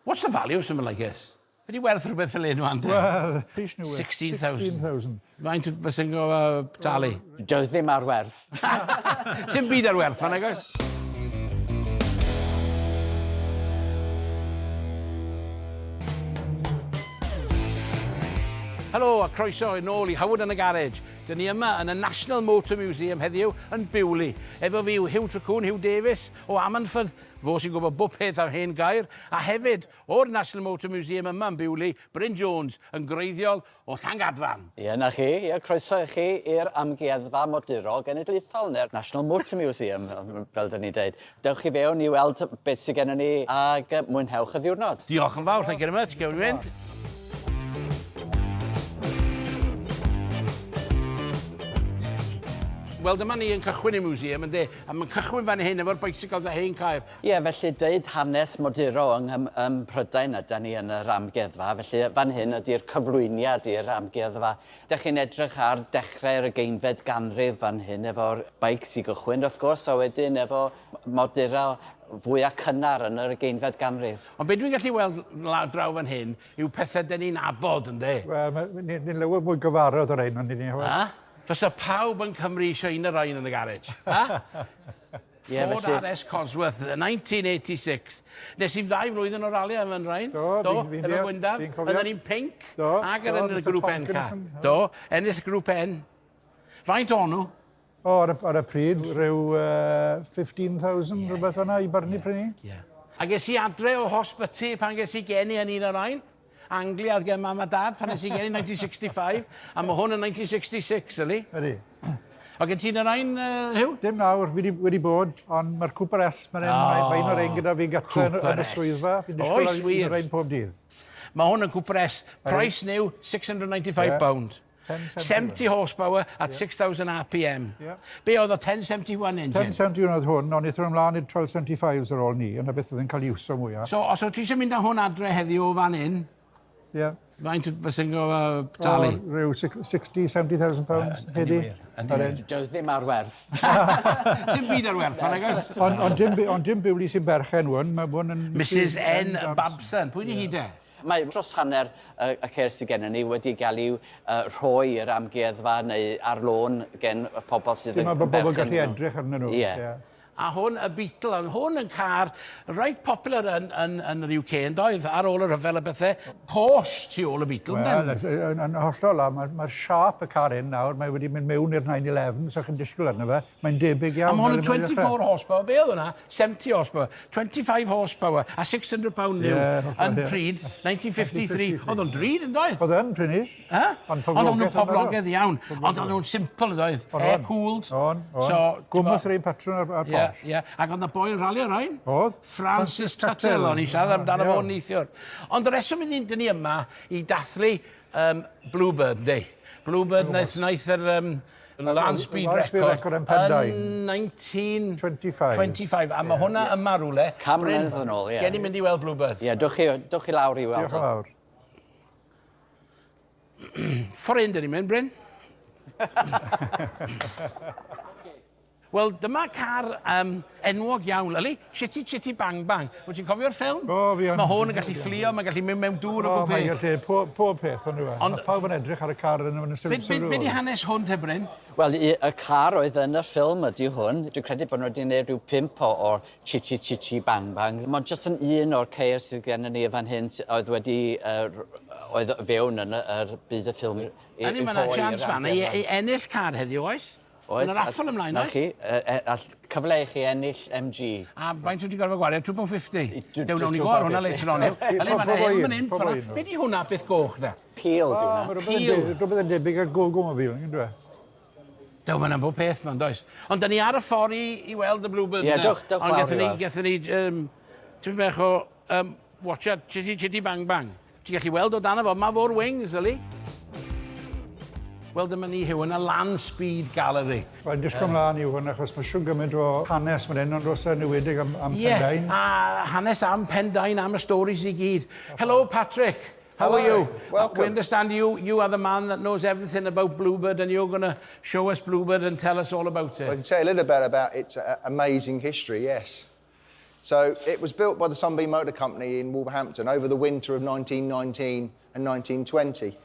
What's the value of something like this? Be di werth rhywbeth fel hyn, wan te? Wel, pris nhw. 16,000. 16,000. Faint fyse'n gorfod talu? Dio ddim ar werth. Sim byd ar werth, fan agos. Helo a croeso yn ôl i Howard yn y Garej. Dyn ni yma yn y National Motor Museum heddiw yn Bewley. Efo fi yw Huw Trecwn, Huw Davies o Ammanford, fo sy'n gwybod bob peth am hen gair, a hefyd o'r National Motor Museum yma yn Bewley, Bryn Jones, yn gwreiddiol o Llangadfan. Ie, 'na chi. Ie, croeso i chi i'r Amgueddfa Modurol Genedlaethol, neu'r National Motor Museum, fel 'dyn ni'n deud. Dewch i fewn i weld beth sydd gennym ni ag mwynhewch y ddiwrnod. Diolch yn fawr, thank you very much. Gewn ni fynd. Wel, dyma ni yn cychwyn y museum, ynddi? A mae'n cychwyn fan hyn efo'r bicycles a hen caer. Ie, felly deud hanes moduro yng Nghym- ym Mhrydain ydan ni yn yr amgueddfa, felly fan hyn ydi'r cyflwyniad i'r amgueddfa. Dych chi'n edrych ar dechrau'r ugeinfed ganrif fan hyn efo'r beics i gychwyn wrth gwrs, a wedyn efo moduro fwya cynnar yn yr ugeinfed ganrif. Ond be dwi'n gallu weld lawr draw fan hyn yw pethau dyn ni'n nabod, ynde? Wel, ni'n lawer mwy gyfarwydd o'r rhain, ond ni? Ha? Fysa pawb yn Cymru eisiau un o'r rhain yn y garej. Ha? Ie, Ford felly... RS Cosworth, 1986. Nes i ddau flwyddyn o rali am yn rhain. Do, Do, fi'n efo Gwyndaf. Fi'n cofio. Oedden ni'n pink. Do, Ac do, yn y Mr grŵp N car. Tomkinson. Do, ennill grŵp N. Faint o'n nhw? O, ar y, ar y pryd, rhyw uh, 15,000, yeah. rhywbeth o'na i barnu yeah. prynu. Yeah. A ges i adre o hosbyty pan ges i geni yn un o'r rhain. Anglia oedd gen mam a dad pan nes i geni 1965, a mae hwn yn 1966, yli. Ydy. O gen ti'n yr ein, uh, Huw? Dim nawr, fi wedi bod, ond mae'r Cooper S, mae'n oh, mae un o'r ein gyda fi gatre yn, yn y swyddfa. Fi'n disgwyl ar un o'r ein pob dydd. Mae hwn yn Cooper S, price new, £695. Yeah. Pound. 70 horsepower at 6,000 RPM. Yeah. Be oedd o 1071 engine? 1071 oedd hwn, ond aethon ymlaen i'r 1275s ar ôl ni, yna beth oedd yn cael iwso mwyaf. So, os wyt ti eisiau mynd â hwn adre heddiw o fan hyn, yeah. faint fyse'n gorfod talu? O, rhyw 60, 70,000 pounds uh, heddi. Dio ddim ar werth. Sim byd ar werth, fan agos. Ond on dim, on dim Bewley sy'n berchen hwn, mae hwn yn... Mrs N Babson, pwy di hi de? Mae dros hanner y, y ceir sydd gennym ni wedi cael eu uh, rhoi i'r amgueddfa neu ar lôn gen y pobl sydd yn berchen. Dim ond bobl gallu edrych arnyn nhw. Ie. Yeah. A hwn, y Beetle, ond hwn yn car reit popular yn, yn, yn yr UK, yn doedd, ar ôl y rhyfel a bethau. Porsche tu ôl y Beetle, Wel, yn, yn hollol, a mae'r mae siâp y car hyn nawr, mae wedi mynd mewn i'r 911, so chi'n disgwyl arno fe, mae'n debyg iawn. A mae hwn yn 24 horsepower, be oedd hwnna? 70 horsepower, 25 horsepower a 600 pound new yeah, yn pryd, 1953. Oedd o'n drud yn doedd? Oedd yn, pryd ni. Ha? Ond o'n nhw'n poblogaidd iawn. Ond o'n nhw'n simple yn doedd? Air cooled. O'n, o'n. So, Gwmws yr un patrwn ar, ar Porsche. Ie, yeah. Ac oedd na boi yn ralio rhain. Oedd. Francis Tuttle, o'n i'n siarad amdano fo neithiwr. Ond y reswm i ni yma i dathlu um, Bluebird, ynddi? Bluebird wnaeth, wnaeth yr um, Land Speed Record, record yn Pendine. Yn 1925. 25. A mae hwnna yma rhywle. Cam mlynedd yn ôl, ie. Gen i'n mynd i weld Bluebird. Ie, yeah, dwch chi, dwch chi lawr i weld. Diolch yn fawr. Ffordd un, dyn ni'n mynd, Bryn. Wel, dyma car um, enwog iawn, Lyli. Chitty Chitty Bang Bang. Wyt ti'n cofio'r ffilm? O, fi yn. Mae hwn yn gallu fflio, mae'n gallu mynd mewn dŵr o bob peth. Mae'n gallu pob, pob peth, ond yw e. Ond pawb yn edrych ar y car yn y sylw. Be, be, di hanes hwn te, Bryn? Wel, y car oedd yn y ffilm ydy hwn. Dwi'n credu bod nhw wedi gwneud rhyw pump o, o'r Chitty Chitty Bang Bang. Mae'n jyst yn un o'r ceir sydd gennym ni fan hyn oedd wedi, uh, oedd fewn yn y, yr byd y ffilm. Ydy, mae yna chance fan i, i ennill car heddiw, oes? Oes. Mae'n raffl ymlaen, oes? Na chi, a cyfle i chi ennill MG. A faint wyt ti'n gorfod gwario? £2.50? Dew, nawn ni go ar hwnna later on. Yli, mae'n hyn fan hyn. Be di hwnna beth goch na? Peel, di hwnna. Peel. Rhywbeth yn debyg ar Gogo Mobile, yn dweud? Dew, mae'n am bob peth ma'n does. Ond da ni ar y ffordd i, i weld y Bluebird. Ie, dewch, dewch lawr i weld. Ond gethon ni, um, tipyn bach o, um, watch out, chitty chitty bang bang. Ti'n gallu weld o dan fo, mae fo'r wings, yli. Wel, dyma ni, Huw, yn y Land Speed Gallery. Wel, disgwyl ymlaen i hwn, achos mae siw gymaint o hanes fan hyn, ond oes e newedig am, am yeah, Pendain. a hanes am Pendain, am y stories i gyd. Hello, Patrick. How Hello. are you? Welcome. We understand you, you are the man that knows everything about Bluebird and you're going to show us Bluebird and tell us all about it. I can tell you a little bit about its amazing history, yes. So it was built by the Sunbeam Motor Company in Wolverhampton over the winter of 1919 and 1920.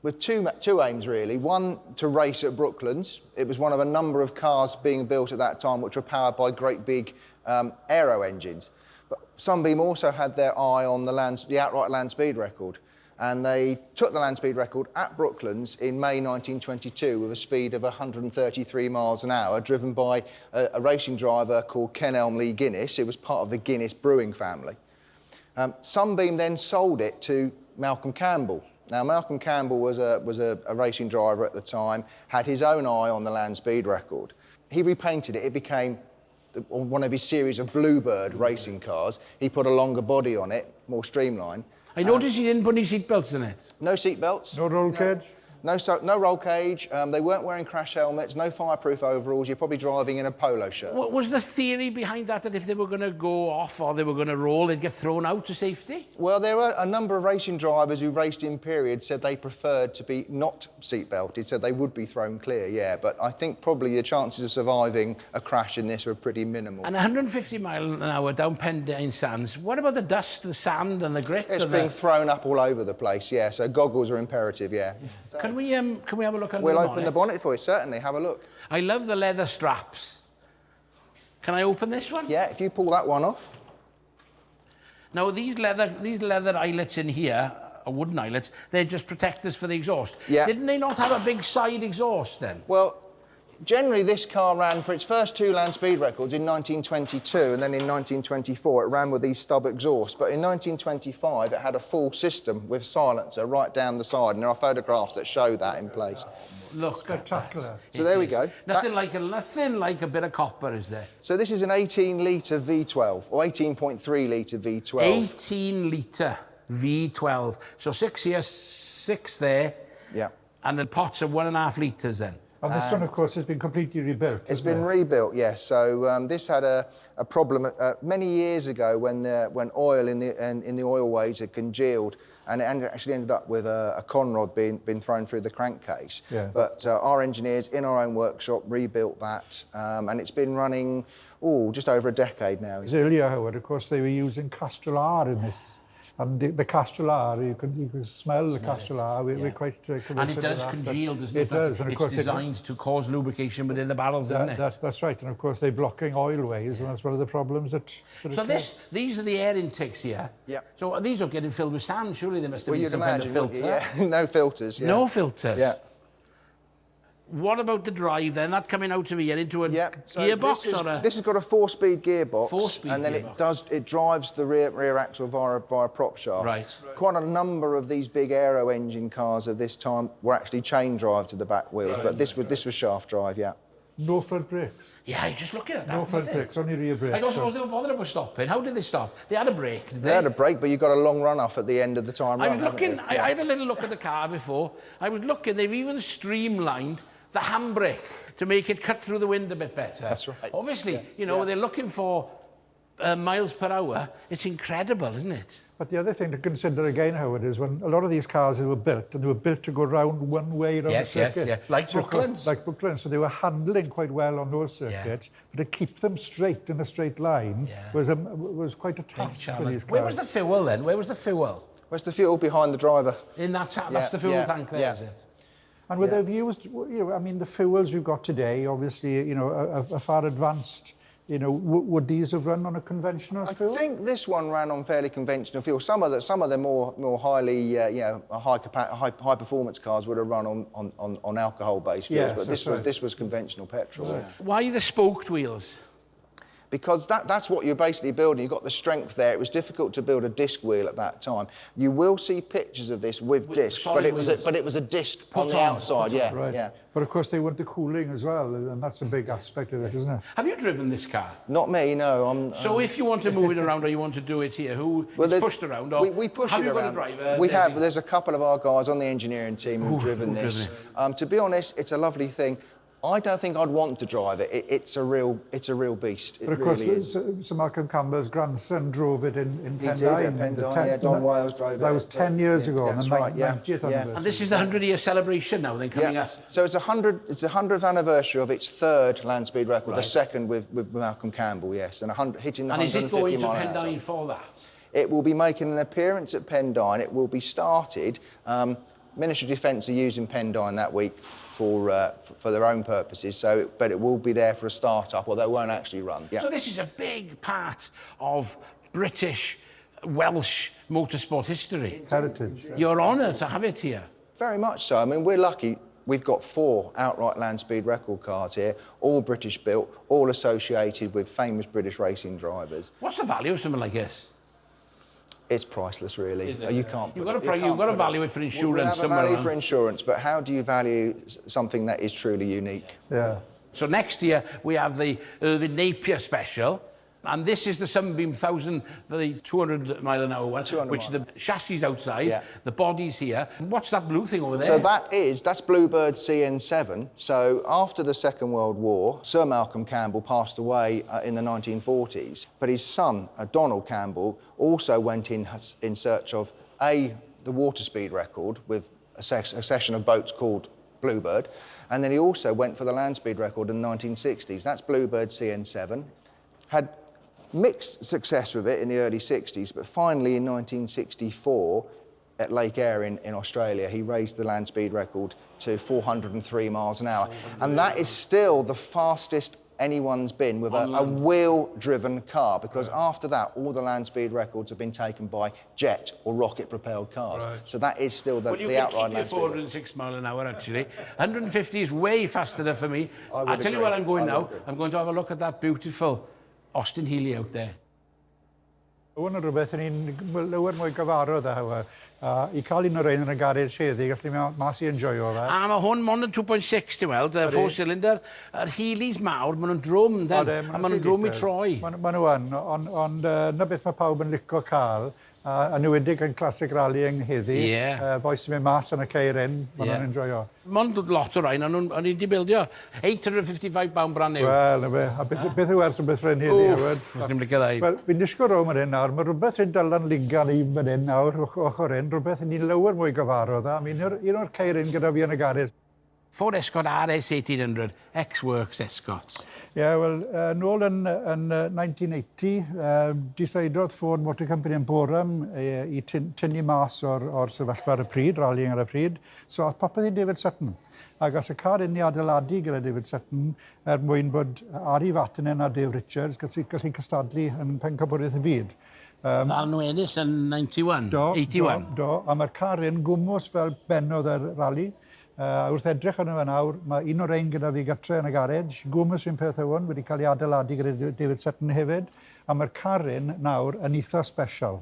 With two aims, really. One, to race at Brooklands. It was one of a number of cars being built at that time which were powered by great big aero engines. But Sunbeam also had their eye on the outright land speed record. And they took the land speed record at Brooklands in May 1922 with a speed of 133 miles an hour, driven by a racing driver called Kenelm Lee Guinness. It was part of the Guinness brewing family. Sunbeam then sold it to Malcolm Campbell. Now, Malcolm Campbell was a racing driver at the time, had his own eye on the land speed record. He repainted it. It became one of his series of Bluebird racing cars. He put a longer body on it, more streamlined. I noticed he didn't put any seatbelts in it. No seatbelts. No roll cage? No roll cage. They weren't wearing crash helmets, no fireproof overalls. You're probably driving in a polo shirt. What was the theory behind that, that if they were going to go off or they were going to roll, they'd get thrown out to safety? Well, there were a number of racing drivers who raced in periods said they preferred to be not seatbelted, said they would be thrown clear, yeah. But I think probably the chances of surviving a crash in this were pretty minimal. And 150 mile an hour down Pendine Sands, what about the dust, the sand and the grit? It's being thrown up all over the place, yeah. So goggles are imperative, yeah. So, can we have a look under the bonnet? We'll open the bonnet for you, certainly. Have a look. I love the leather straps. Can I open this one? Yeah, if you pull that one off. Now, these leather eyelets in here, or wooden eyelets, they're just protectors for the exhaust. Yeah. Didn't they not have a big side exhaust then? Well, generally this car ran for its first two land speed records in 1922, and then in 1924 it ran with these stub exhausts. But in 1925 it had a full system with silencer right down the side, and there are photographs that show that in place. Look, spectacular. So there we go. Nothing like a bit of copper, is there? So this is an 18-litre V12, or 18.3 litre V12. 18-litre V12. So 6 here, 6 there. Yeah. And the pots are 1.5 litres then. And this one, of course, has been completely rebuilt. It's been rebuilt, yes. So this had a problem many years ago when oil in the oilways had congealed, and it actually ended up with a conrod being thrown through the crankcase. Yeah. But our engineers in our own workshop rebuilt that, and it's been running just over a decade now. Earlier, Howard, of course, they were using Castrol R in this. And the Castrol R, you can smell the Castrol R. We're quite convinced. And it does congeal, doesn't it? It does, and of course it's designed to cause lubrication within the barrels, isn't it? That's right, and of course they're blocking oilways, and that's one of the problems that. So these are the air intakes here. Yeah. So these are getting filled with sand. Surely there must have been some kind of filter. Yeah, no filters. Yeah. No filters. Yeah. What about the drive then? That coming out of here into a gearbox or a... This has got a 4-speed gearbox. 4-speed and then gearbox. it drives the rear axle via a prop shaft. Right. Quite a number of these big aero engine cars of this time were actually chain drive to the back wheels, but this was shaft drive, yeah. No front brakes. Yeah, just looking at that. No front brakes, only rear brakes. I don't suppose they were bothered about stopping. How did they stop? They had a brake, did they? They had a brake, but you got a long run off at the end of the time. I was looking, I had a little look at the car before. I was looking, they've even streamlined the handbrake to make it cut through the wind a bit better. That's right. Obviously, you know, they're looking for miles per hour. It's incredible, isn't it? But the other thing to consider again, Howard, is when a lot of these cars were built, and they were built to go round one way round the circuit. Yes, like Brooklands. Like Brooklands. So they were handling quite well on those circuits, but to keep them straight in a straight line was quite a task for these cars. Where was the fuel then? Where was the fuel? Where's the fuel? Behind the driver. In that tank? That's the fuel tank there, is it? And would they have used, you know, I mean, the fuels we've got today, obviously, you know, are far advanced. You know, would these have run on a conventional fuel? I think this one ran on fairly conventional fuel. Some of the more highly, you know, high performance cars would have run on alcohol-based fuels, but this was conventional petrol. Right. Why the spoked wheels? Because that's what you're basically building. You've got the strength there. It was difficult to build a disc wheel at that time. You will see pictures of this with discs, but it was a disc on the outside. Yeah, right. Yeah. But of course they want the cooling as well, and that's a big aspect of it, isn't it? Have you driven this car? Not me, no. So if you want to move it around or you want to do it here, who is pushed around? Or we push it around. Have you got a driver? We have. There's a couple of our guys on the engineering team who've driven this. To be honest, it's a lovely thing. I don't think I'd want to drive it. It's a real beast. It But of course, really is. Sir Malcolm Campbell's grandson drove it in He Pendine. did at Pendine, yeah, Don Wales drove it. That was 10 years Yeah, ago, on that's the right, yeah, 90th yeah. anniversary. And this is the 100-year celebration now, then, coming up. So it's a 100th anniversary of its third land speed record, the second with Malcolm Campbell, yes, and 100, hitting the And is it 150 going to mile an hour. Pendine for that? It will be making an appearance at Pendine. It will be started. Ministry of Defence are using Pendine that week for their own purposes. So, but it will be there for a start-up, although it won't actually run. Yeah. So this is a big part of British, Welsh motorsport history. Heritage. You're honoured to have it here. Very much so. I mean, we're lucky. We've got 4 outright land speed record cars here, all British built, all associated with famous British racing drivers. What's the value of something like this? It's priceless, really. Is it? You can't. You've put got to it- you you've can't got to put it. value it for We'll insurance have a somewhere value around. for insurance, but how do you value something that is truly unique? Yeah. So next year we have the Irvine Napier special, and this is the Sunbeam 1000, the 200 mile an hour one, 200 which mile. the chassis outside, Yeah. the body's here. What's that blue thing over there? So that's Bluebird CN7. So after the Second World War, Sir Malcolm Campbell passed away in the 1940s, but his son, Donald Campbell, also went in search of the water speed record with a session of boats called Bluebird, and then he also went for the land speed record in the 1960s. That's Bluebird CN7. Had mixed success with it in the early 60s, but finally in 1964, at Lake Eyre in Australia, he raised the land speed record to 403 miles an hour. And that is still the fastest anyone's been with a wheel-driven car, because after that, all the land speed records have been taken by jet or rocket-propelled cars. Right. So that is still Well, you the can outright keep your land speed record. 406 mile an hour, actually. 150 is way fast enough for me. I would I'll tell you agree. where I'm going I would now. agree. I'm going to have a look at that beautiful Austin Healey out there. Hwn yn rhywbeth yn un lawer mwy gyfarwydd â Howard. I cael un o'r rhain yn y garej heddi, gallu mas i enjoyo fe. A mae hwn mond yn 2.6, ti'n weld, four cylinder. Yr Healeys mawr, maen nhw'n drwm, den. A maen nhw'n drwm i troi. Ma nhw yn, ond na beth mae pawb yn licio cael, a enwedig yn classic rallying heddi. Fois sy'n mynd mas yn y ceir hyn, maen nhw'n enjoyo. Mond lot o rhain, ond o'n i wedi bildio. £855 brand new. Wel, na be, a beth yw werth rhywbeth rhain heddi, Wff, Howard? fyswn i'm licio ddeud. Wel, fi'n disgwyl rownd fan hyn nawr, mae rhywbeth yn dylan ligan i fan hyn nawr, ochr hyn, rhywbeth yn un lawer mwy gyfarwydd. A mi un o'r ceir hyn gyda fi yn y garej. Ford Escort RS 1800, ex-works Escort. Ie, yeah, wel, nôl yn 1980, decidodd Ford Motor Company yn Boreham i tynnu mas o'r sefyllfa ar y pryd, rallying ar y pryd. So, ath popeth i David Sutton. Ac os y car hyn i adeiladu gyda David Sutton, er mwyn bod Ari Vatanen a Dave Richards gallu cystadlu yn pencampwriaeth y byd. A nhw ennill yn 91, Do, 81. Do, a mae'r car hyn gwmws fel bennodd yr rally. Wrth edrych arno fe nawr, mae un o'r ein gyda fi gytre yn y garej, gwmws un peth yw hwn, wedi cael ei adeiladu gyda David Sutton hefyd, a mae'r car hyn nawr yn eitha special.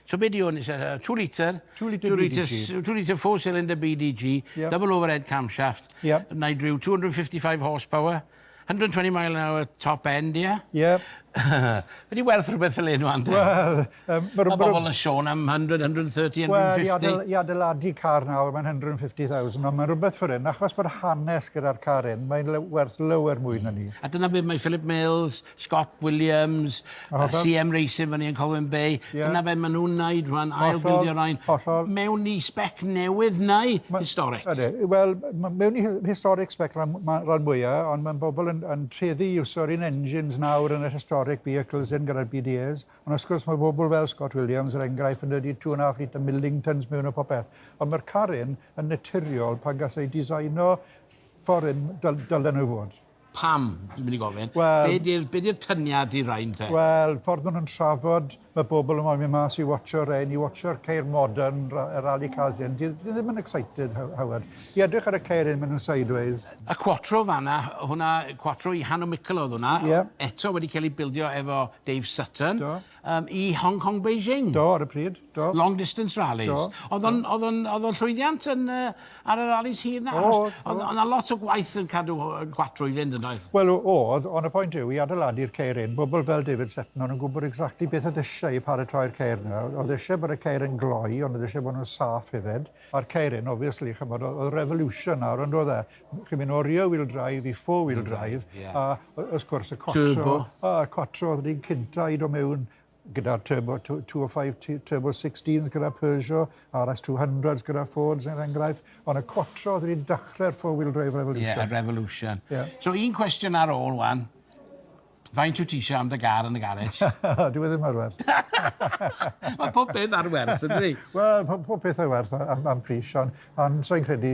So be di hwn? It's a 2 litre, 2 litre 2 litre, BDG. 2 litre 4-cylinder BDG, double overhead camshaft, Wna rhyw 255 horsepower, 120 mile an hour top end, ie? Yep. Be di werth rhywbeth fel un wan, te? Wel, Mae bobl yn sôn am 100, 130, Wel, 150. i adeiladu car nawr, mae'n 150,000, ond mae'n rhywbeth fel hyn, achos bod hanes gyda'r car hyn, mae'n werth lawer mwy na ni. A dyna beth mae Philip Mills, Scott Williams, Hollol. CM Racing fyny yn Colwyn Bay. Dyna beth maen nhw'n neud rwan, ail-bildio rhain. Hollol. Mewn i spec newydd neu historic. Ydy. Wel, mewn i historic spec ran mwyaf, ond mae'n bobl yn tueddu i iwso'r un engines nawr yn yr historic vehicles yn gyda'r BDAs. Ond wrth gwrs mae bobl fel Scott Williams, er enghraifft, yn dod i 2.5 litre Millingtons mewn o popeth. Ond mae'r car hyn yn naturiol pan gall ei designo ffordd hyn dylen nhw fod. Pam, dwi'n mynd i gofyn. Wel- Be di'r tyniad i rain te? Wel, ffordd maen nhw'n trafod, mae bobl yn moyn mynd mas i watcho rein, i watcho'r ceir modern, y rally cars hyn. Di ddim yn excited, Howard. I edrych ar y ceir hyn, maen nhw'n sideways. Y Quattro fanna, hwnna, Quattro i Hanno Mikkel oedd hwnna. Ie. Eto wedi cael ei bildio efo Dave Sutton. Do. I Hong Kong Beijing. Do, ar y pryd, do. Long distance rallies. Do. Oedd o'n llwyddiant ar y rallies hir na? Oedd, Oedd 'na lot o gwaith yn cadw Quattro i fynd yn oedd? Wel, oedd, ond y pwynt yw, i adeiladu'r ceir hyn, bobl fel David Sutton, o'n nhw'n gwybod exactly beth oedd eisiau eisiau i paratoi'r ceir yna. Oedd eisiau bod y ceir yn gloi, ond oedd eisiau bod nhw'n saff hefyd. A'r ceir hyn, obviously, chymod, oedd revolution nawr, ond oedd e. Chi'n mynd o rear wheel drive i four wheel drive, a wrth gwrs y Quattro. Turbo. A y Quattro oedd yr un cynta i dod mewn gyda'r turbo 205 turbo 16s gyda Peugeot, RS200s gyda Fords er enghraifft, ond y Quattro oedd wedi dechrau'r four-wheel drive revolution. Yeah, revolution. Yeah. So un cwestiwn ar ôl, wan. Faint wyt ti eisiau am dy gar yn y garej? Dwi e ddim ar werth. Mae pob beth ar werth, ydy? Wel, pob peth ar werth am pris, ond so'n credu,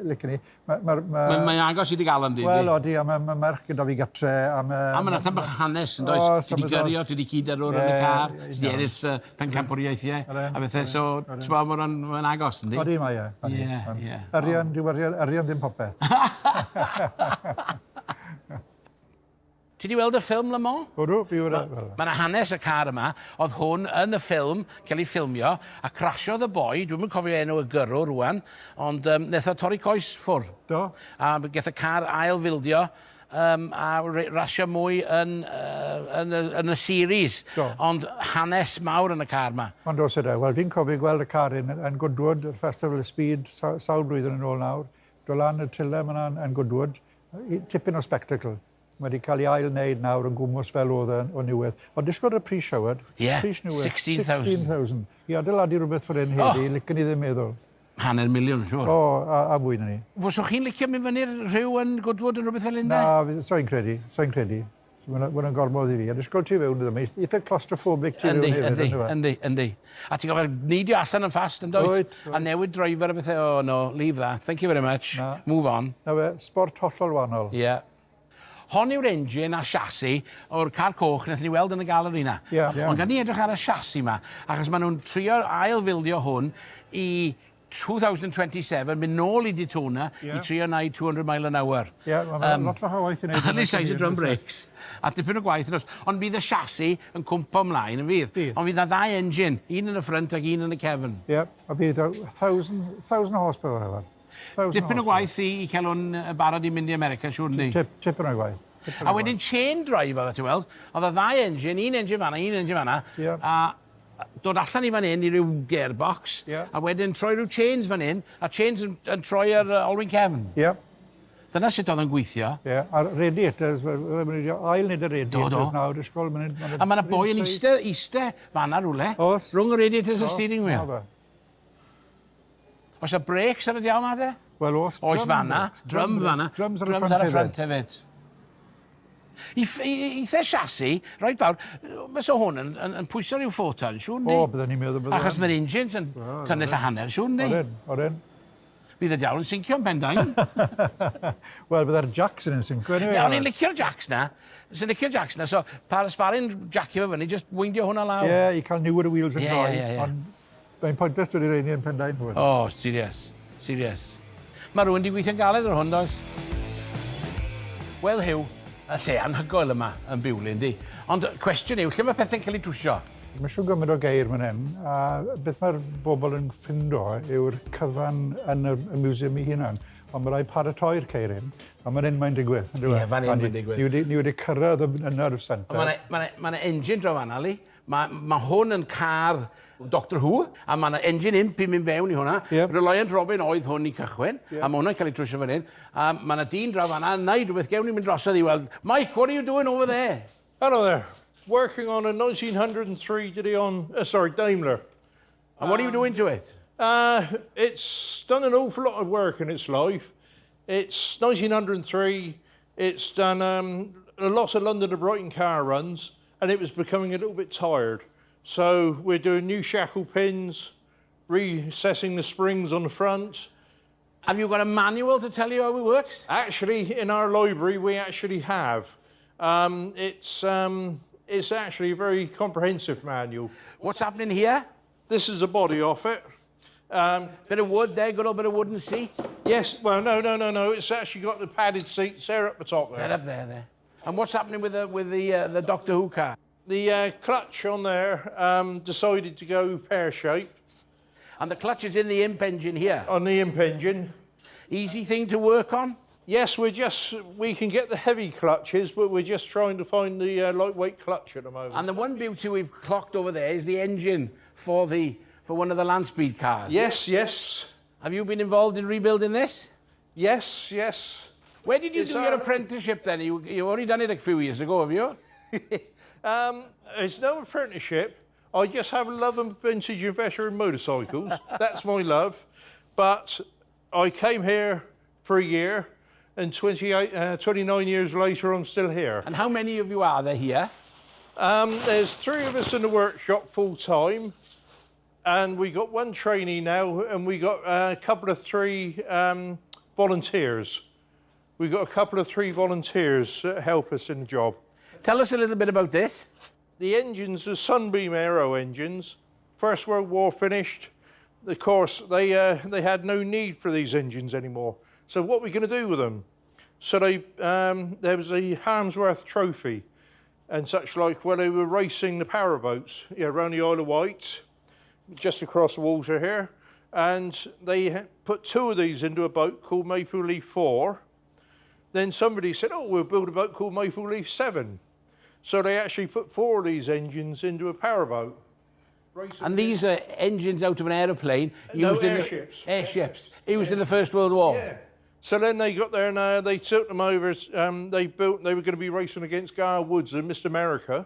licen ni. Mae'n mae agos i dy gael yn di? Wel, odi, a mae merch gyda fi gatre. A mae'n allan bach hanes, yn does? Ti di gyrio, ti di cyd-yrwr yn y car, ti di ennill pencampwriaethiau, a bethau, so, ti'n bod, mae'n agos, yndi? Odi, mae e. Ie, ie. Arian, arian ddim popeth. Ti di weld y ffilm Le Mans? Odw, fi wedi. Mae yna hanes y car yma. Oedd hwn yn y ffilm, cael ei ffilmio, a crasiodd y boi, dwi'm yn cofio enw y gyrrwr rwan, ond wnaeth o torri coes ffwr. Do. A gath y car ail-fildio a rasio mwy yn y series. Do. Ond hanes mawr yn y car yma. Ond oes yna. Wel, fi'n cofio gweld y car yn Goodwood, y Festival of Speed, sawl blwyddyn yn ôl nawr. Do lan y tyle yma yn Goodwood. Tipyn o spectacle. Mae wedi cael ei ail wneud nawr yn gwmws fel oedd e o newydd. Ond disgwyl y pris, Howard. Ie, pris newydd. 16,000. 16,000. I adeiladu rhywbeth fel hyn heddi, oh. Licen i ddim meddwl. 500,000, siwr. O, a fwy na ni. Fyswch chi'n licio mynd fyny'r rhyw yn Goodwood yn rhywbeth fel hyn, de? Na, so'n credu, so'n credu. Mae'n gormod i fi. A disgwyl ti fewn iddo, mae'n eitha claustrophobic ti fewn hefyd. Yndi, yndi, yndi. A ti'n gofio neidio allan yn fast yn dwyt? Wyt. A newid driver a bethau, oh no, leave that, thank you very much, Na. Move on. Na fe, sport hollol wahanol. Ie. Yeah. Hon yw'r engine a chassis o'r car coch wnaethon ni weld yn y galeri na. Ie, yeah, yeah. Ond gan ni edrych ar y chassis ma, achos maen nhw'n trio ail-fildio hwn i 2027, mynd nôl i Daytona i trio wneud 200 mile an hour. Ie, yeah, mae'n lot fach o waith i wneud. Hanner size o drum brakes. A dipyn o gwaith yn oes. Ond bydd y chassis yn cwmpo ymlaen yn fydd. Bydd. Ond fydd na ddau engine, un yn y front ac un yn y cefn. Ie, yeah, a bydd 1,000 horsepower hefyd. Dipyn o gwaith i cael hwn barod i mynd i America, siŵr ni. Tipyn o gwaith. A wedyn chain drive oedd ti weld. Oedd y ddau engine, un engine fanna, un engine fanna. Yeah. A dod allan i fan hyn i ryw gearbox. Yeah. A wedyn troi rhyw chains fan hyn, a chains yn troi ar olwyn cefn. Yeah. Dyna sut oedd yn gweithio. Ie, yeah, a'r radiators, maen nhw ail wneud y radiators nawr, ysgol. A mae yna boi yn eiste fanna rhywle. Oes. Rhwng y radiators a steering wheel. Oes y brakes ar y diawl ma de? Wel, oes. Oes fanna, drum fanna. Drums ar y front hefyd. I chassis, reit fawr, fysa hwn yn pwyso rhyw 4 ton, siŵr ni? O, byddwn ni'n meddwl. Achos mae'r engines yn tunnell a hanner, siŵr ni? Odyn, odyn. Bydd y diawl yn sincio yn Pendine. Wel, byddai'r jacks yn sincio. Anyway, Ie, o'n i'n licio'r jacks na. Sy'n licio'r jacks na, so par sbarin jacio fo fyny, just weindio hwnna lawr. Ie, yeah, i cael newer wheels yn droi. Ie, ie, ie. Ond mae'n pointless dod i reini yn Pendine hwn. Oh, serious. Serious. Mae rhywun wedi gweithio'n galed ar hwn, does? Wel, Huw, y lle anhygoel yma yn Beaulieu, yndi? Ond cwestiwn yw, lle mae pethau'n cael ei trwsio? Mae siw gymaint o geir fan hyn, a beth mae'r bobl yn ffindo yw'r cyfan yn y museum ei hunan. Ond mae rhaid paratoi'r ceir hyn, a mae'n hyn mae'n digwydd. Ie, fan hyn mae'n digwydd. Ni wedi cyrraedd y nerve centre. Mae yna engine draw fan'na, Li. Mae hwn yn car Doctor Who, a mae yna engine imp i mynd fewn i hwnna. Yep. Reliant Robin oedd hwn i cychwyn, a mae hwnna'n cael ei trwsio fan hyn. A mae yna dyn draw fan'na, yn neud rhywbeth, gewn ni mynd drosodd i weld, Mike, what are you doing over there? Hello there. Working on a 1903 De Dion, sorry, Daimler. And what are you doing to it? It's done an awful lot of work in its life. It's 1903. It's done a lot of London to Brighton car runs, and it was becoming a little bit tired. So we're doing new shackle pins, recessing the springs on the front. Have you got a manual to tell you how it works? Actually, in our library, we actually have. It's actually a very comprehensive manual. What's happening here? This is the body off it. Bit of wood there, good old bit of wooden seats. Yes, well, no. It's actually got the padded seats there up the top there. They're up there. And what's happening with the Doctor Who car? The clutch on there decided to go pear-shaped. And the clutch is in the imp engine here? On the imp engine. Easy thing to work on? Yes, we're just, we can get the heavy clutches, but we're just trying to find the lightweight clutch at the moment. And the one beauty we've clocked over there is the engine for the for one of the Landspeed cars. Yes, yes. Have you been involved in rebuilding this? Yes, yes. Where did you It's do your our- apprenticeship then? You only done it a few years ago, have you? It's no apprenticeship. I just have a love of vintage and veteran motorcycles. That's my love. But I came here for a year, and 29 years later, I'm still here. And how many of you are there here? There's 3 of us in the workshop full time, and we got 1 trainee now, and we got a couple of 3 volunteers. We've got a couple of 3 volunteers that help us in the job. Tell us a little bit about this. The engines are Sunbeam Aero engines. First World War finished. Of course, they had no need for these engines anymore. So what are we going to do with them? So there was a Harmsworth Trophy and such like, where they were racing the powerboats, around the Isle of Wight, just across the water here. And they put 2 of these into a boat called Maple Leaf 4. Then somebody said, oh, we'll build a boat called Maple Leaf 7. So they actually put 4 of these engines into a powerboat. And these are engines out of an aeroplane. No, used in airships. The, airships. Used in the First World War. Yeah. So then they got there and they took them over. They were going to be racing against Gar Woods and Mr. America.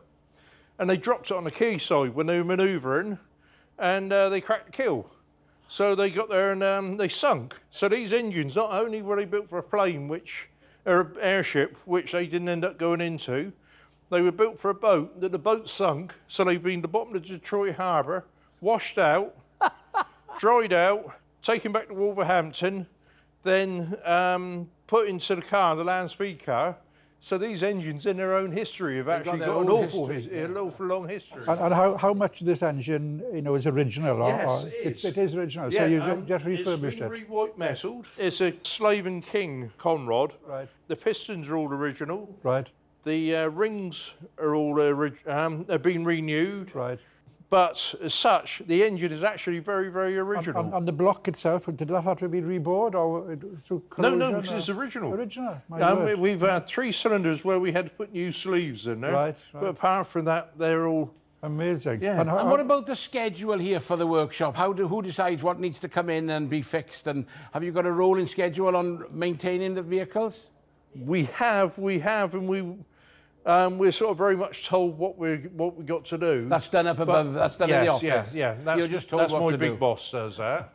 And they dropped it on the quayside when they were manoeuvring, and they cracked the keel. So they got there and they sunk. So these engines, not only were they built for a plane, which, or an airship, which they didn't end up going into, they were built for a boat, that the boat sunk, so they've been to the bottom of Detroit Harbour, washed out, dried out, taken back to Wolverhampton, then put into the car, the land speed car. So these engines, in their own history, have actually got got their an own awful, history, an awful long history. And how much of this engine, is original? Yes, it is. It is original. Yeah, so you just refurbished it's it. been re-white metalled. It's a Slaven King Conrod. Right. The pistons are all original. Right. The rings are all have been renewed. Right. But as such, the engine is actually very, very original. And the block itself, did that have to be rebored or through corrosion? No, no, because it's original. Original, my word. We've had 3 cylinders where we had to put new sleeves in there. Right, right. But apart from that, they're all... Amazing. Yeah. And what about the schedule here for the workshop? Who decides what needs to come in and be fixed? And have you got a rolling schedule on maintaining the vehicles? We have, and we... we're sort of very much told what we got to do. That's done up above. That's done in the office. Yeah, yeah. That's, You're just told that's what my to big do. boss does that.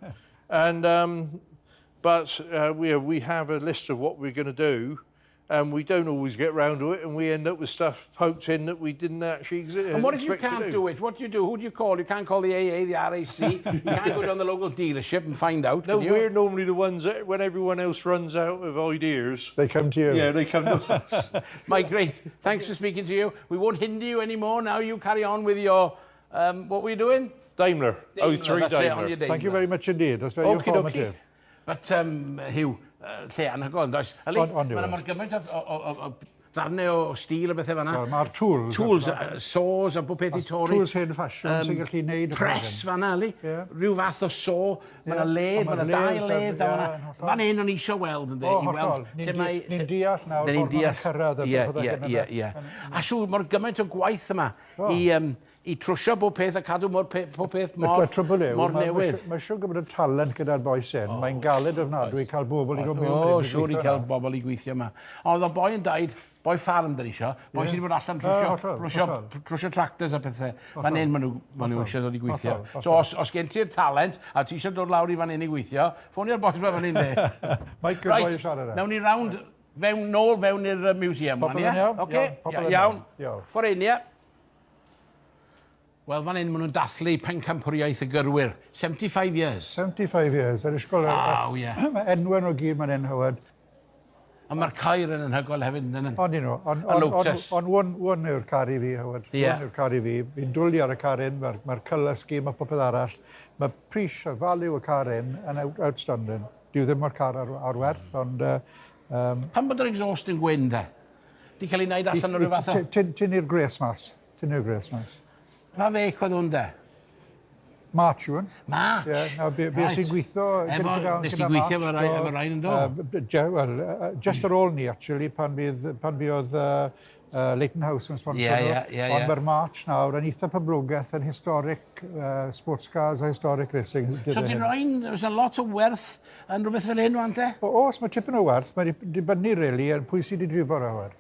And but we have a list of what we're going to do, and we don't always get round to it, and we end up with stuff poked in that we didn't actually exist. And what if you can't do it? What do you do? Who do you call? You can't call the AA, the RAC. You can't go down the local dealership and find out. No, can you? we're normally the ones that, when everyone else runs out of ideas, they come to you. Yeah, they come to us. Mike, great. Thanks for speaking to you. We won't hinder you anymore. Now you carry on with your, what were you doing? Daimler. Daimler, 03 that's Daimler. It, on your Daimler. Thank you very much indeed. That's very Okie informative. dokie. But, Hugh, lle anhygoel, yn does? On Mae mor gymaint o ddarnau o steel a bethau fan'na. Wel, mae'r tools. Tools, saws a bob peth i torri. Tools hen ffasiwn sy'n gallu neud... Press fan'na, Ali. Rhyw fath o saw. Mae yna ledd, mae yna dau ledd. Fan hyn o'n i eisiau weld, ynddi? O, hollol. Ni'n deall nawr ffordd mae'n cyrraedd. Ie, ie, ie. A siŵr, mor gymaint o gwaith yma i trwsio bob peth a cadw pob peth mor newydd. Mae siŵr gymaint o talent gyda'r bois hyn. Mae'n galed ofnadwy cael bobl i go mewn. O, siŵr i cael bobl i gweithio yma. Ond oedd o boi yn daid, boi ffarm dyn ni isio, boi sydd wedi bod allan trwsio tractors a pethau. Fan hyn maen nhw eisiau dod i gweithio. So os gen ti'r talent a ti eisiau dod lawr i fan hyn i gweithio, ffonio'r bois ma fan hyn de. Mike, good boi i siarad. Nawn ni round nôl fewn i'r museum. Popeth yn iawn? Oce, iawn. Ffordd hyn, ie. Wel, fan hyn, maen nhw'n dathlu pencampwriaeth y gyrwyr. 75 years. 75 years. Yr ysgol... Waw, ie. Mae enwau nhw gyd ma'n hyn, Howard. A mae'r ceir yn anhygoel hefyd, yn dyn? Ond nhw. Y Lotus. Ond one yw'r car i fi, Howard. Ie. One yw'r car i fi. Fi'n dwlu ar y car hyn, mae'r colour scheme a popeth arall. Mae pris a value y car hyn yn outstanding. Dyw ddim o'r car ar werth, ond... Pam bod yr exhaust yn gwyn, de? Di cael ei wneud allan o ryw fath o... Tynnu'r gres mas. Tynnu'r gres mas. Pa feic oedd hwn, de? March yw hwn. March? Ie, yeah, be, be right. sy'n gweithio... Efo, nes ti gweithio efo rai, efo rhain yn do? Well, just ar ôl ni, actually, pan, bydd, pan buodd uh, Leighton House yn sponsor yeah, yeah, yeah, Ond mae'r March nawr yn eitha poblogaidd yn historic sports cars a historic racing. So di roi'n, oes yna lot o werth yn rhywbeth fel hyn, wan te? O, oes, mae tipyn o werth. Mae dibynnu, really, ar pwy sydd wedi drifo ar.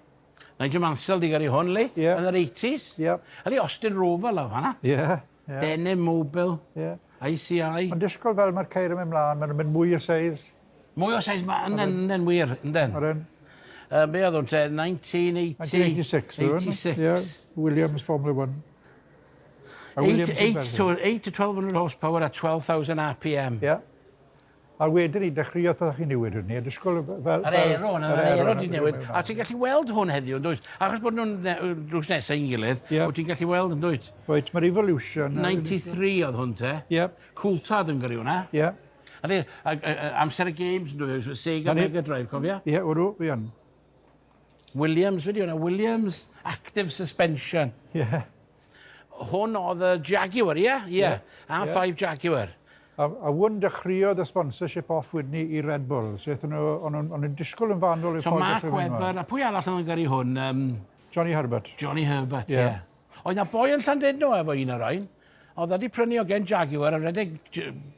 Nigel Mansell di gyrru hwn, li, yeah. yn yr 80s. Yeah. Ydy Austin Rover lawr fanna. Yeah. Yeah. Denim Mobile, yeah. ICI. Ond disgwyl fel mae'r ceir yn mynd mlaen, maen nhw'n mynd mwy o seis. Mwy o seis, ynden, ynden wir, ynden. Ynden. Be oedd hwn te? 1980... 1986. 86. Yeah, Williams Formula 1. 8 to, 8 to 1200 horsepower at 12,000 RPM. Yeah. A wedyn ni, dechreuodd pethau chi'n newid hynny, a disgwyl fel... Yr aero, yr aero di newid. A ti'n gallu weld hwn heddiw, yn dwyt? Achos bod nhw'n drws nesau i'n gilydd, yeah. wyt ti'n gallu weld yn dwyt? Wyt, mae'r Evolution... 93 oedd hwn te. Yeah. Coulthard yn gyrru hwnna. Yeah. A di, amser y games yn dwyt, Sega Mega Drive, cofia? Ie, yeah, wrw, fi yn. Williams, wedi hwnna, Williams Active Suspension. Ie. Yeah. Hwn oedd y Jaguar, ie? Ie, yeah. A5 yeah. Jaguar. A hwn dechreuodd y sponsorship off wedyn ni i Red Bull. So aethon nhw, o'n nhw'n disgwyl yn fanwl i'r So ffordd Mark dechrau mynd Webber, mlaen. a pwy arall oedd yn gyrru hwn? Johnny Herbert. Johnny Herbert, ie. Ie. Yeah. Oedd na boi yn Llandudno efo un o'r rhain. Oedd wedi prynu o gen Jaguar, a redeg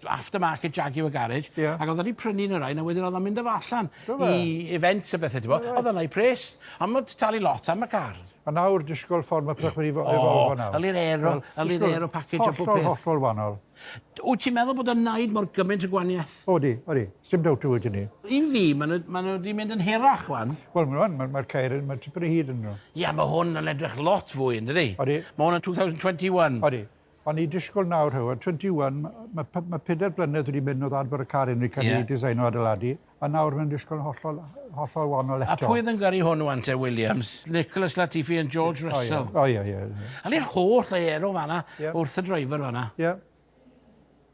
aftermarket Jaguar garage. Ie. Ac oedd wedi prynu un o'r rhain, a wedyn oedd o'n mynd â fo allan Do fe? i events a bethau, ti'n bo. Oedd o'n ei pres. Ond mae'n talu lot am y car. A nawr disgwyl ffordd mae pethau wedi evolvo nawr. Yli'r aero, yli'r aero package a bob Hollol, peth. hollol wahanol. Wyt ti'n meddwl bod y naid mor gymaint o gwaniaeth? Odi, odi. Sim doubt o wedi ni. I fi, maen nhw, ma nhw wedi mynd yn hirach, wan. Wel, mae'n ma, ma ceir, mae'n tipyn o hyd yn nhw. Ia, mae hwn yn edrych lot fwy, yn dydi? Odi. Mae hwn yn 2021. Odi. Ond i disgwyl nawr, Howard, 21, mae ma 4 blynedd wedi mynd o ddad bod y car unrhyw cael ei Ie. designo adeiladu, a nawr mae'n disgwyl yn hollol, hollol wahanol A eto. pwy oedd yn gyrru hwn wan te, Williams? Nicholas Latifi and George O, ie. Russell. O, ie, ie. ie. A ni'r holl aero fanna, Ie. wrth y driver fanna. Ie.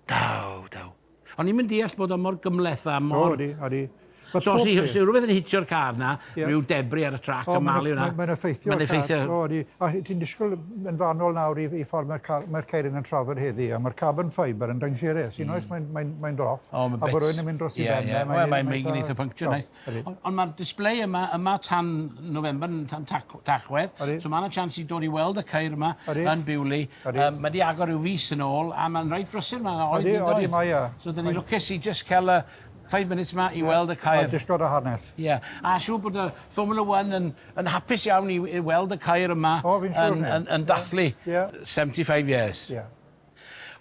Daw, daw. O'n i'n mynd deall bod o mor gymhleth a O, mor... odi, odi. Ma' So, os pob i- peth. os yw rhywbeth yn hitio'r car na, Ie. rhyw debris ar y trac, O, a mae'n malu hwnna. Mae'n effeithio. Mae'n ar car. effeithio. O, odi. A ti'n disgwyl yn fanol nawr i ffordd mae'r mae ceir yn trafod heddi, a mae'r carbon fibre yn dangerous. Unwaith mae'n mae, mae dod off, O, a bod rhywun yn mynd dros i Ie, ben. ie. Wel, mae'n mae'n eitha puncture, nice. Odi. Ond mae'r display yma, yma tan November, tan Tachwedd, Odi. so mae yna chance i dod i weld y ceir yma Odi. yn Bewley. Odi. Mae di agor rhyw fis yn ôl, a mae'n reit brysur, mae'n oed Odi, yn odi, doedd? mae e. So, dyn ni lwcus i just cael y 5 minutes yma i weld y A ceir. disgwyl y hanes. Ie, yeah. A siŵr bod y Formula 1 yn hapus iawn i weld y ceir yma O, fi'n siŵr yn, 'ny. yn dathlu Ie. 75 years. Ie.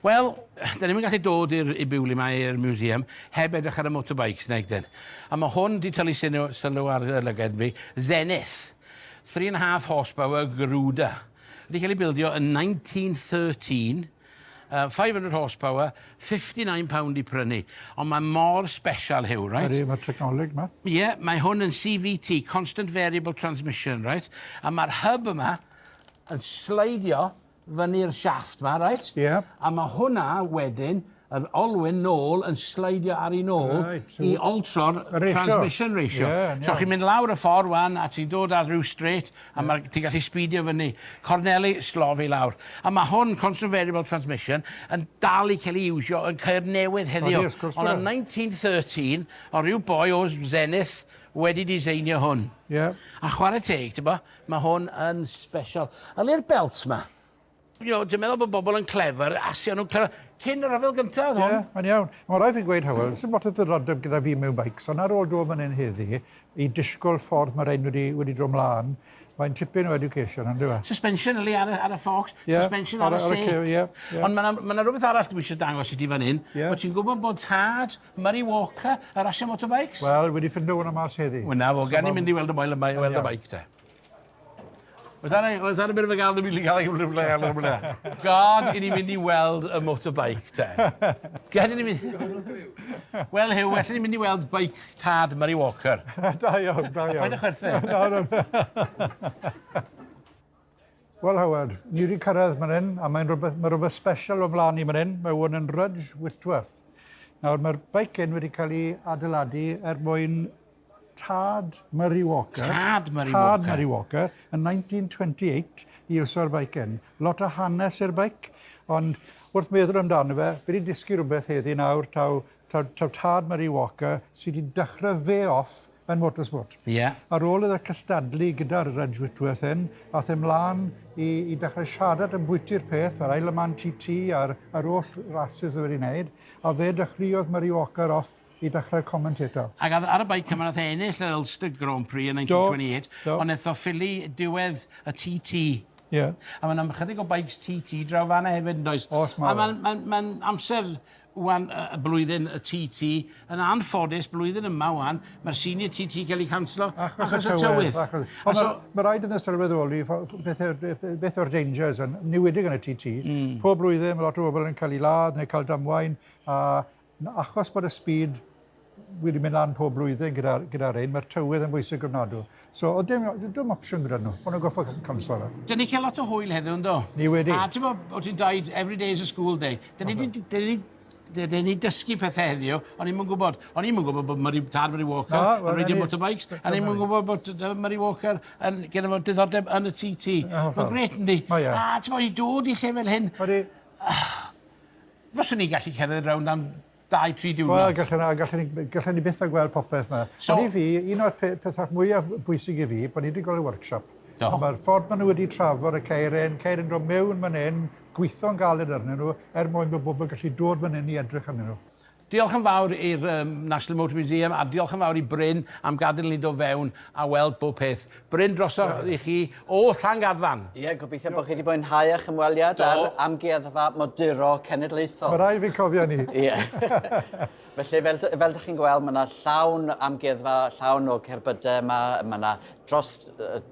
Wel, da ni'n gallu dod i Bewley yma i'r museum heb edrych ar y motorbikes, nag dyn. A mae hwn di tynnu sylw ar y lygad fi. Zenith. 3.5 horsepower Garuda. Wedi cael ei bildio yn 1913. 500 horsepower, £59 i prynu. Ond mae mor special, Hugh, right? Ydy, mae'r technoleg yma. Ie, yeah, mae hwn yn CVT, Constant Variable Transmission, right? A mae'r hub yma yn sleidio fyny'r shaft yma, right? Ie. A mae hwnna wedyn, yr olwyn nôl yn sleidio ar ei nôl Right, so- i altro'r Y ratio. transmission ratio. Ie, yn so iawn. chi'n mynd lawr y ffordd wan a ti'n dod ar rhyw straight a yeah. ti'n gallu speedio fyny. Corneli slofi lawr. A mae hwn, constant variable transmission, yn dal i cael ei iwsio yn ceir newydd heddiw. Odi, wrth gwrs Ond bod yn e. 1913, o ryw boi o Zenith wedi designio hwn. Ie. A chwarae teg, ti'n bo, mae hwn yn special. A le'r belt ma? Dwi'n meddwl bod bobl yn clever, a si o'n nhw'n clever. Cyn y rhyfel gyntaf oedd Ie, hwn. mae'n iawn. Mae'n rhaid fi gweud, Hywel, sy'n lot o ddiddordeb gyda fi mewn bikes, ond ar ôl dod fan hyn heddi, i disgwyl ffordd mae rhain wedi dod mlaen, mae'n tipyn o education, on'd yw e? Suspension yli ar y forks, Ie, suspension ar, ar y y seat. Ie, ie. Ond mae yna rhywbeth arall dwi eisiau dangos i ti fan hyn. Ie. Bod ti'n gwybod bod tad Murray Walker ar rasio motorbikes? Wel, wedi ffindo hwnna mas heddi. Wel na, fo, gan i mynd i weld y weld y iawn. bike te. Was that a bit of a gael God, i ni mynd i weld y motorbike te. Gad i ni mynd... Wel, Hugh, well i ni mynd i weld bike tad Murray Walker. Da iawn, da iawn. Paid â chwerthin. No, no. Wel, Howard, ni wedi cyrraedd fan hyn, a mae'n rhywbeth, mae rhywbeth special o flaen ni fan hyn. Mae hwn yn Rudge Whitworth. Nawr, mae'r bike hyn wedi cael ei adeiladu er mwyn tad Murray Walker. Tad Murray tad Walker. Murray Walker, yn 1928 i iwso'r bike hyn. Lot o hanes i'r bike. Ond wrth meddwl amdano fe, fi wedi dysgu rhywbeth heddi nawr, taw, taw, taw tad Murray Walker sydd wedi dechrau fe off yn motorsport. Yeah. Ar ôl iddo cystadlu gyda'r Rudge Whitworth hyn, ath e mlaen i, i dechrau siarad am bwyty'r peth, yr Isle of Man TT a'r, yr holl rases oedd wedi wneud, a fe dechreuodd Murray Walker off i dechrau'r commentator. Ac ar, ar y beic yma nath e ennill yr Ulster Grand Prix yn 1928, Do, do. ond nath o ffili diwedd y TT. Ie. Yeah. A mae'n ychydig o bikes TT draw fanna hefyd, yn does? Oes, ma' A mae'n ma ma amser wan y blwyddyn y TT, yn anffodus, blwyddyn yma wan, mae'r senior TT cael ei canslo Achos y tywydd. Achos, A ond so, mae ma rhaid iddyn nhw sylweddoli beth, yw'r- beth yw'r dangers yn niwedig yn y TT. Pob blwyddyn mae lot o bobl yn cael ei ladd neu cael damwain, a achos bod y speed wedi mynd lan pob blwyddyn gyda'r gyda ein, mae'r tywydd yn bwysig ofnadw. So, oedd dim, dim opsiwn gyda nhw. O'n nhw'n goffo canslo fe. Dyn ni cael lot o hwyl heddiw, ynddo? Ni wedi. A ti'n bod, o ti'n dweud, every day is a school day. Dyn ni, dyn ni, dyn ni dysgu pethau heddiw, o'n i'm yn gwybod, o'n i'm yn gwybod bod Murray, tad Murray Walker Na, yn wel, reidio na ni- motorbikes, a o'n i'm yn gwybod bod Murray Walker yn gyda fo diddordeb yn y TT. Mae'n gret, yndi? Mae e. A ti'n bod, i dod i lle fel hyn, Odi, fyswn ni gallu cerdded rownd am 2-3 diwrnod. Wel, gallen, gallen, ni, gallen ni byth a gweld popeth yma. So- Ond i fi, un o'r pethau mwyaf bwysig i fi, bod ni wedi gweld y workshop. Do. A Mae'r ffordd maen nhw wedi trafod y ceiren, ceiren dod mewn man hyn, gweithio'n galed arnyn nhw, er mwyn bod bobl gallu dod man hyn i edrych arnyn nhw. Diolch yn fawr i'r National Motor Museum a diolch yn fawr i Bryn am gadael ni dod fewn a weld bob peth. Bryn, drosodd i chi o Llangadfan. Ie, gobeithio bod chi wedi mwynhau eich ymweliad Do. ar amgueddfa moduro cenedlaethol. Mae rhaid fi cofio ni. Ie. Felly, fel, fel dych chi'n gweld, mae yna llawn amgueddfa, llawn o cerbydau yma. Mae yna dros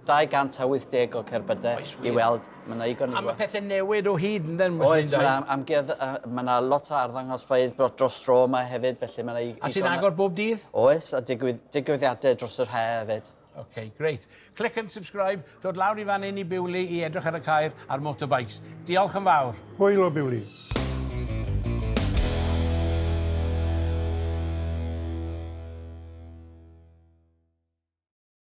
280 o cerbydau Oes, i wir. weld. Mae yna igon i A mae weld. pethau newid o hyd, yn dyn? Oes, mae yna amguedd, mae yna lot o arddangosfeydd dros dro yma hefyd, felly mae yna A ti'n agor bob dydd? Oes, a digwyddiadau dros yr he hefyd. OK, great. Click and subscribe, dod lawr i fan hyn i Bewley i edrych ar y ceir a'r motorbikes. Diolch yn fawr. Hwyl o Bewley.